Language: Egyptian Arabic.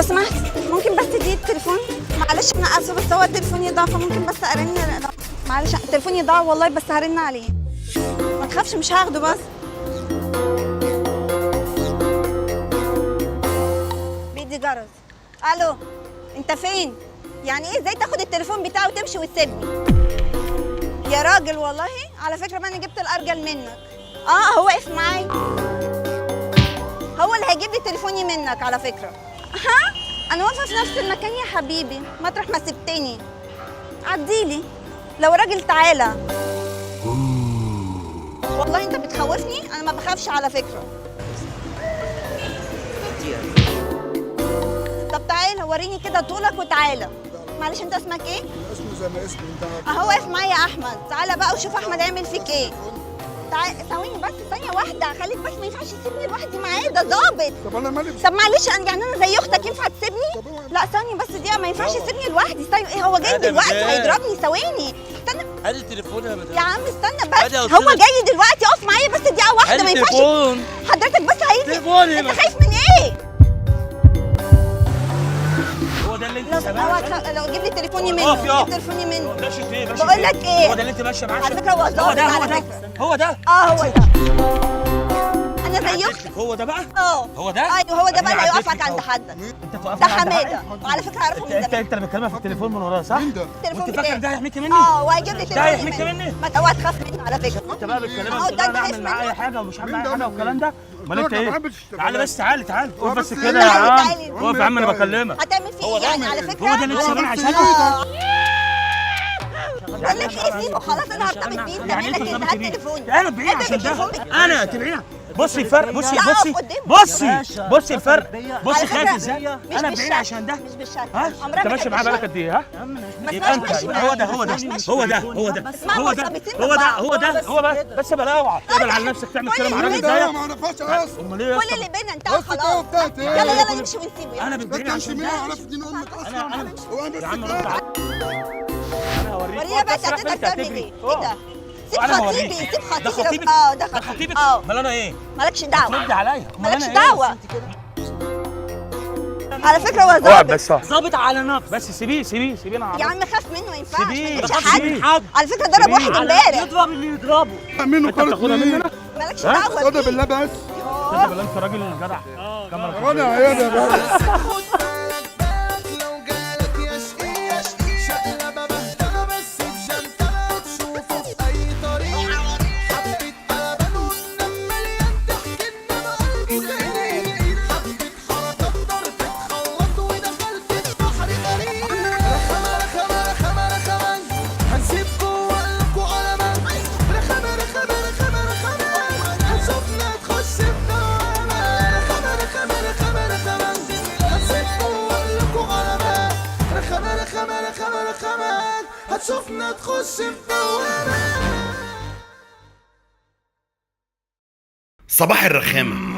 سمحت ممكن بس تديني التليفون؟ معلش انا اسفه بس هو تليفوني ضاع، فممكن بس ارن. معلش تليفوني ضاع والله، بس هرن عليه. ما تخافش مش هاخده. بس بيدي جرس. الو انت فين؟ يعني ايه ازاي تاخد التليفون بتاعه وتمشي وتسيبني؟ يا راجل والله على فكرة ما انا جبت الارجل منك. هو واقف معايا، هو اللي هيجيب لي تليفوني منك على فكرة. ها انا واقفة في نفس المكان يا حبيبي، مطرح ما سبتني. عديلي لو راجل تعالى. والله انت بتخوفني، انا ما بخافش على فكرة. طب تعالى وريني كده طولك وتعالى. معلش انت اسمك ايه؟ اسمه زي ما اسمه انت. اهو واقف معايا يا احمد، تعالى بقى وشوف احمد هيعمل فيك ايه. تعالى ثواني بس، ثانية واحدة، خليك بس، ما ينفعش تسيبني لوحدي معاه، ده ظابط. طب انا مالي؟ طب معلش يعني انا زي اختك ينفع تسيبني؟ لا ثانية بس دقيقة، ما ينفعش تسيبني لوحدي. ايه هو جاي دلوقتي هيضربني. ثواني استنى. هات التليفون يا مدام. يا عم استنى بس، هو جاي دلوقتي، اقف معايا بس دقيقة واحدة، ما ينفعش حضرتك بس هيجي. انت خايف من ايه؟ هو ده اللي انت سامعه؟ لو جيب لي تليفوني منه، جيب تليفوني منه. ماشي فين؟ ماشي بقول لك ايه؟ هو ده اللي انت ماشية معاه على فكرة، هو ظابط على فكرة. هو ده؟ هو ده. انا زي اختك. هو ده بقى؟ هو ده؟ ايوه هو ده بقى اللي هيوقفك عند حدك. انت توقفني ده حمادة، وعلى فكرة اعرفه من زمان. انت اللي بتكلمها في التليفون من ورايا صح؟ التليفون وانت فاكر ده هيحميكي مني؟ وهيجيب لي تليفوني ده هيحميكي مني؟ ما اوعى تخاف منه على فكرة. انت بقى بتكلمها بتقول انا اعمل معاه اي حاجة ومش هعمل معاه حاجة والكلام ده. امال انت ايه؟ تعالى بس، تعالى تعالى اقف بس كده يا عم، اقف يا عم انا بكلمك. هتعمل فيه ايه يعني على فكرة؟ هو ده اللي انت شغال عشانه؟ بقول لك ايه، سيبه خلاص انا هرتبط بيه. انت مالك انت؟ هات تليفوني. انا بعيد عشان ده، انا تبعينها. بصي الفرق، بصي بصي بصي بصي الفرق، بصي خايف ازاي. انا بعيد عشان ده مش بالشكل. ها انت ماشي معاه بالك قد ايه؟ ها يبقى انت هو ده هو ده هو ده هو ده هو ده هو ده هو ده هو بس بلا اوعى تقبل على نفسك تعمل كده مع راجل زيك. ما اعرفهاش اصلا. امال ايه؟ كل اللي بينا انتهى خلاص. يلا يلا نمشي ونسيبه. انا بتبعيني عشان ده. انا اعرف دين امك اصلا. انا يا عم رد انا هوريك. ورينا بس هتقدر تعمل ايه؟ ايه ده؟ سيب خطيبي، سيب خطيبي. ده خطيبك؟ ده خطيبك. امال انا ايه؟ مالكش دعوه. رد عليا. مالكش دعوه. على فكرة هو ظابط. بس ظابط على نفسه. بس سيبيه سيبيه سيبيه. انا يا عم خاف منه، ما ينفعش ما سيبيه. حد. على فكرة ضرب واحد امبارح. يضرب اللي يضربه. منه انت بتاخدها مني انا؟ مالكش دعوه. صدق بالله بس. صدق بالله انت راجل جدع. انا عيال يا باشا. هتشوفنا تخش في دوامة. صباح الرخامة.